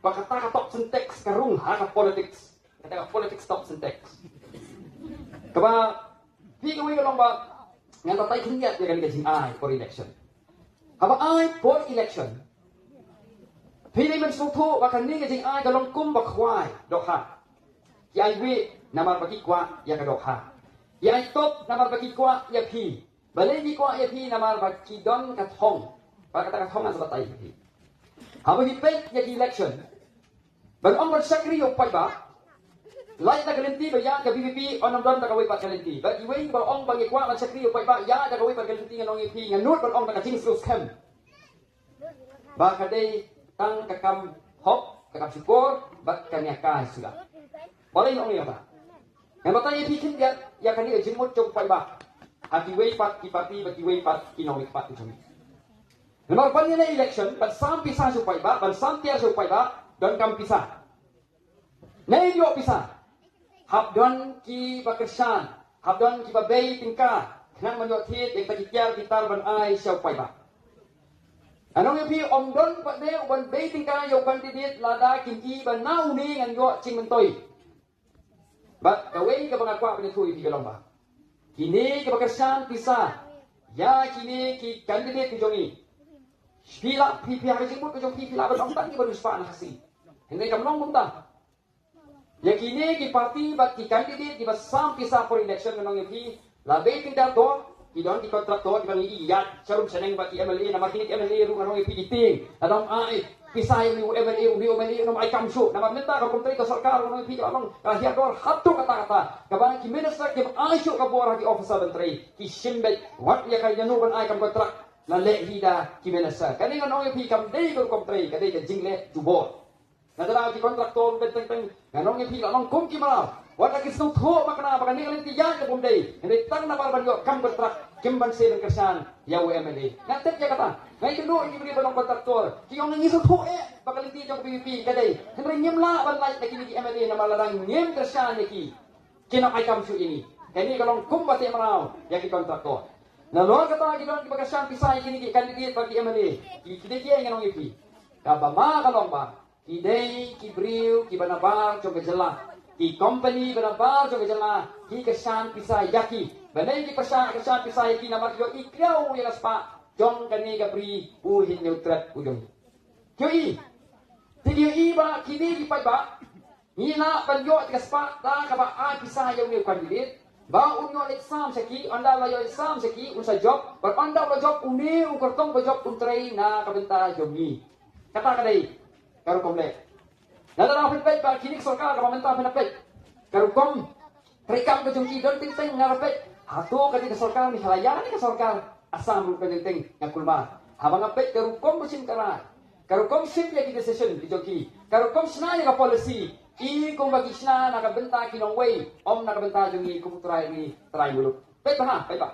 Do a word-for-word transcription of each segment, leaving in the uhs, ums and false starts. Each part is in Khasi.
ba kata ka toxic tax ka rung ha ka politics. Kata ka politics toxic tax. Kaba phi kawei ka long ba ngan batai khyndiat ïa kane ka jingai por election. Haba ai por election, phi dei ban sngewthuh ba kane ka jingai ka long kum ba khwai dohkha. Ki ai wieh namar ba ki kwah ïa ka dohkha. Ki ai top namar ba ki kwah ïa phi. Balei ki kwah ïa phi? Namar ba ki don ka thong. Ba kata ka thong ngan sa batai ïa phi. Haba phi peit ïa ki election, ban ong ban shakri ïa u paidbah, lait da ka lynti ba ïaid ka VPP, ym don da kawei pat ka lynti. Bad kiwei ba ong ba ngi kwah ban shakri ïa u paidbah, ïaid da kawei pat ka lynti. Ngan ong ïa phi, nga nud ban ong da ka jingsngewskhem ba ka dei tang ka kam hok, ka kam shukor bad ka nia kai suda. Balei nga ong ïa kata? Ngan batai ïa phi khyndiat ïa kane ka jingmut jong u paidbah ha kiwei pat ki parti bad kiwei pat ki nongmihpat ki jong ngi. Namar ban ïa election, ban sam pisa sha u paidbah, ban sam tiar sha u paidbah, donkam pisa. Nangta ïoh pisa, hap don kiba kyrshan, hap don kiba bei tyngka, khnang ban ïoh thied ïa kita ki tiar ki tar ban ai sha u paidbah. Ngan ong ïa phi, ym don pat de uban bei tyngka ïa u candidate lada kim i ba na une ngan ïoh jingmyntoi. Bad kawei kaba nga kwah ban ïathuh ïa phi ka long ba kine kiba kyrshan pisa ïa kine ki candidate ki jong ngi, phi lah, phi, phi ha ka jingmut ka jong phi, phi lah ban ong tang kiba riewspah na Khasi. Hynrei kam long kumta. Ïa kine ki parti bad ki candidate kiba sam pisa por election, ngan ong ïa phi, la bei tyngka to, ki don ki contractor kiba ngi ïa sharum shaneng bad ki MLA, namar kine ki MLA ruh ngan ong ïa phi ki tieng. Lada ym ai pisa ïa une u MLA, une u MLA un ym ai kam shuh. Namar mynta ka rukom trei ka sorkar, ngan ong ïa phi, ka la long ka hiar dor haduh katta katta. Kaba ki minister kim ai shuh ka bor ha ki officer ban trei, ki shim beit wat ïa ka ïano ban ai kam contract. La leh hi da ki minister. Kane ngan ong ïa phi kam dei ka rukom trei, ka dei ka jingleh jubor. Nangta ki contractor beit teng teng, ngan ong ïa phi, la long kum ki mraw. Wat la ki sngewthuh makna ba kane ka lynti ïaid ka bym dei, hynrei tang namar ban ïoh kam contract kim banse ban kyrshan ïa u MLA. Nga tip ïa kata. Nga ïakynduh ïa ki briew ba long contractor, ki ong ngi sngewthuh eh ba ka lynti jong ka VPP ka dei, hynrei ngim lah ban lait na kine ki MLA namar lada ngim kyrshan ïa ki, kin ym ai kam shuh ïa ngi. Kane ka long kumba teh mraw ïa ki contractor. Nalor kata ki don kiba kyrshan pisa ïa kine ki candidate bad ki MLA. Ki, ki dei kiei, ngan ong ïa phi? Kaba ma ka long ba ki dei ki briew kiba nabar jong ka jylla, ki company ba nabar jong ka jylla, ki kyrshan pisa ïa ki. Balei ki kyrshan, kyrshan pisa ïa ki? Namar ki ïohi khlieh ïa ka spah jong kane ka bri u Hynñiewtrep u jong ngi. Ki ïohi, te ki ïohi ba kine ki paidbah, ngi lah ban ïoh ïa ka spah da kaba ai pisa ïa une u candidate, ba un ïoh leit sam sha ki, ynda la ïoh leit sam sha ki un sa jop, bad ynda la jop une u kyrtong ba jop un trei na ka bynta jong ngi. Kata ka dei ka rukom leh. Nangta phin peit ba kine ki sorkar kaba mynta phin peit, ka rukom treikam ka jong ki don teng teng, nga peit. Hato kane ka sorkar Meghalaya ne ka sorkar Assam ruh ka jong teng, nga kulmar. Haba nga peit ka rukom ba shim ka rai, ka rukom shim ïa ki decision ki jong ki, ka rukom shna ïa ka policy, i kumba ki shna na ka bynta ki nongwei, ym na ka bynta jong ngi kum u trai, ngi trai muluk. Peit bha, peit bha.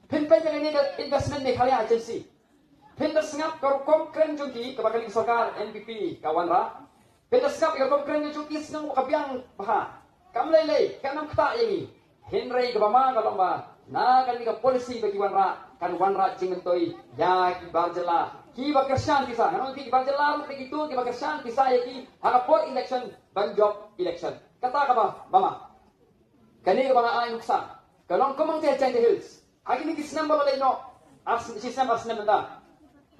Phin peit ïa kane ka Investment Meghalaya Agency. Phin da sngap ka rukom kren jong ki kaba kane ka sorkar NPP ka wanrah. Phin da sngap ïa ka rukom kren jong ki, sngew ba ka biang bha. Kam lei lei, kan ym ktah ïa ngi. Hynrei kaba ma ka long ba na kane ka policy ba ki wanrah, kan wanrah jingmyntoi ïa ki bar jylla kiba kyrshan pisa. Ngan ong ïa phi, ki bar jylla ruh dei kito kiba kyrshan pisa ïa ki ha ka por election ban jop election. Kata kaba ma. Kane kaba nga ai nuksa ka long kum hangtei ha Jaintia Hills. Ha kine ki snem ba la leit noh, ar snem, shi snem ar snem mynta,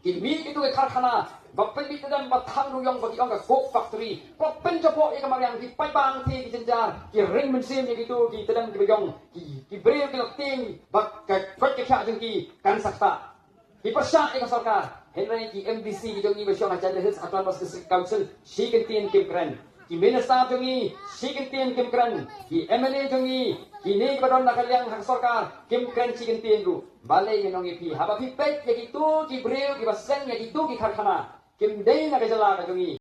ki mih kito ki karkhana ba pynmih tdem ba thang ruyong ba ki ong ka coke factory. Ba pynjaboh ïa ka mariang, ki paidbah hangtei ki jynjar, ki ring mynsiem ïa kito ki tdem kiba ïong, ki, ki briew ki la tieng ba ka koit ka khiah jong ki kan sa ktah. Ki pyrshah ïa ka sorkar, hynrei ki MDC ki jong ngi ba shong ha Jaintia Hills Autonomous District Council shi kyntien kim kren. Ki minister jong ngi shi kyntien kim kren. Ki MLA jong ngi, kine kiba don na ka liang ha ka sorkar, kim kren shi kyntien ruh. Balei ngan ong ïa phi? Haba phi peit ïa kito ki briew kiba seng ïa kito ki karkhana, kim dei na ka jylla ka jong ngi.